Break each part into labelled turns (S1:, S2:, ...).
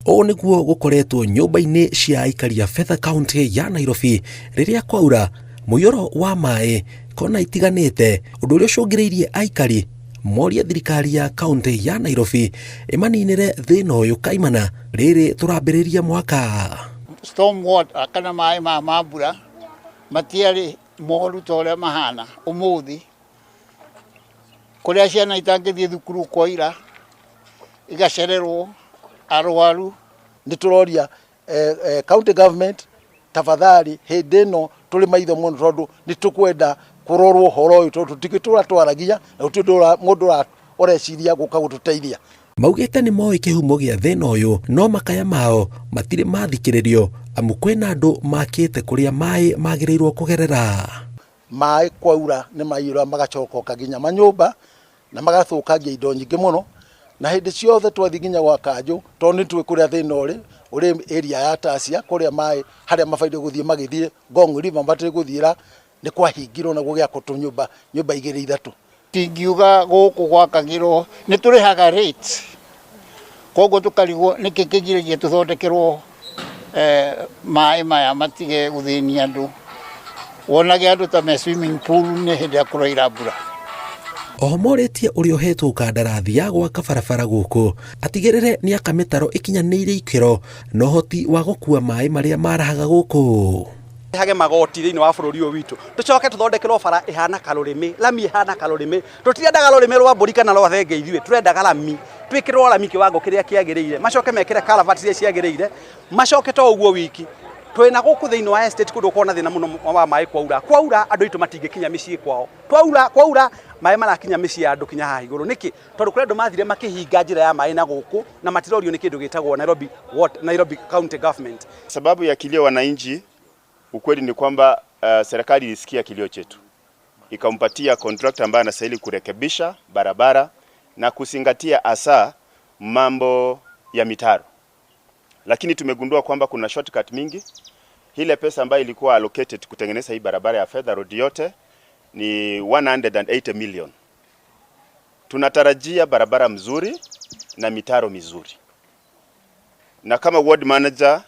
S1: Ũũ nĩguo gũkoretwo nyũmba-inĩ cia aikari a Fedha kaunti ya Nairobi rĩrĩa kwaura mũiyũro wa maĩ kona itiganĩte, ũndũ ũrĩa ũcũngĩrĩirie aikari morie thirikari ya kaunti ya Nairobi ĩmaninĩre thĩna ũyũ kaimana rĩrĩ tũrambĩrĩria mwaka.
S2: Storm water kana maĩ ma mbura matiarĩ moru ta ũrĩa mahana ũmũthĩ. Kũrĩa ciana itangĩthiĩ thukuru kwaira, igacererwo, arwaru.
S3: Nĩ tũroria county government tafadhali hĩndĩ ĩno tũrĩ maitho mũno tondũ nĩ tũkwenda kũrorwo ũhoro ũyũ tondũ tũtingĩtũra twaragia na gũtirĩ mũndũ ũreciria gũka gũtũteithia.
S1: Maugĩte nĩ moĩ kĩhumo gĩa thĩna ũyũ no makaya mao matirĩ mathikĩrĩrio amu kwĩna andũ makĩte kũrĩa maĩ magĩrĩirwo kũgerera.
S3: Maĩ kwaura nĩ maiyũra magacokoka nginya manyũmba na magathũkangia indo nyingĩ mũno, na hĩndĩ ciothe twathiĩ nginya gwa kanjũ tondũ nĩ tũĩ kũrĩa thĩna ũrĩ, ũrĩ area ya Tasia kũrĩa maĩ harĩa mabataire gũthiĩ magĩthiĩ Ngong River matirĩ gũthiĩra nĩ kwahingirwo na gũgĩakwo tũnyũmba nyũmba igĩrĩ ithatũ.
S2: Tingiuga gũkũ gwakagĩrwo nĩ tũrĩhaga rates koguo tũkarigwo nĩkĩ kĩgiragia tũthondekerwo maĩ maya matige gũthĩnia andũ. Wonage andũ ta me swimming pool nĩ hĩndĩ ĩrĩa kũraura mbura.
S1: Oho morĩtie ũrĩa ũhetwo kandarathi ya gwaka barabara gũkũ atigĩrĩre nĩ aka mĩtaro ĩkinyanĩire ikĩro na ũhoti wa gũkua maĩ marĩa marahaga gũkũ.
S4: Hage magoti thĩinĩ wa bũrũri ũyũ witũ tũcoke tũthondekerwo bara ĩhana karũrĩmĩ, lami ĩhana karũrĩmĩ. Tũtirendaga rũrĩmĩ rwa mbũri kana rwa thenge ithuĩ, tũrendaga lami, twĩkĩrwo lami kĩwango kĩrĩa kĩagĩrĩire, macoke mekĩre culvert iria ciagĩrĩire, macoke to ũguo wiki, twĩna gũkũ thĩinĩ wa estate kũndũ gũkoragwo na thĩna mũno wa maĩ kwaura. Kwaura andũ aitũ matingĩkinya mĩciĩ kwao. Twaura, kwaura maĩ marakinya mĩciĩ ya andũ kinya haha igũrũ. Nĩkĩ? Tondũ kũrĩ andũ mathire makĩhinga njĩra ya maĩ na gũkũ na matirorio nĩ kĩndũ gĩtagwo Nairobi, Nairobi County Government.
S5: Sababu ya kilio wananchi, ukweli ni kwamba serikali ilisikia kilio chetu ikampatia contractor ambaye anastahili kurekebisha barabara na kuzingatia hasa mambo ya mitaro, lakini tumegundua kwamba kuna shortcut mingi. Ile pesa ambayo ilikuwa allocated kutengeneza hii barabara ya Fedha Road yote ni 180 million. Tunatarajia barabara mzuri na mitaro mizuri, na kama ward manager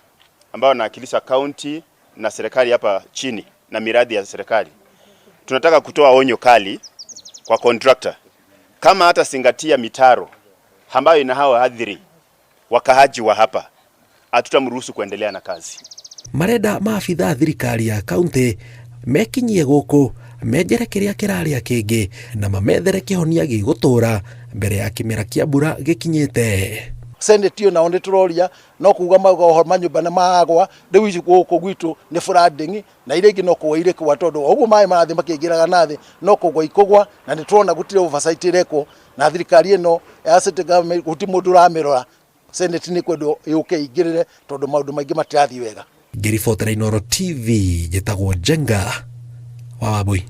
S5: ambao anawakilisha county na serikali hapa chini na miradi ya serikali, tunataka kutoa onyo kali kwa contractor kama hata zingatia mitaro ambayo inahawa wakaaji wa hapa, hatutamruhusu kuendelea na kazi.
S1: Marenda maabithaa thirikari ya kaunti mekinyie gũkũ menjere kĩrĩa kĩrarĩa kĩngĩ na mamethere kĩhonia gĩgũtũra mbere ya kĩmera kĩa mbura gĩkinyĩte.
S3: Senate ĩyo nao nĩ tũroria no kuga mauga ũhoro manyũmba nĩ maragwa rĩu ici gũkũ gwitũ nĩ flooding na iria ingĩ no kũgwa irĩ kũgwa tondũ o ũguo maĩ marathiĩ makĩingĩraga na thĩ no kũgwa ikũgwa na nĩ tũrona gũtirĩ oversight ĩrekwo na thirikari ĩno ya city government gũtirĩ mũndũ ũramĩrora. Senate nĩ kwendwo yũke ĩingĩrĩre tondũ maũndũ maingĩ matirathiĩ wega.
S1: Ngĩribotera Inooro TV njĩtagwo Njenga wa Wambui.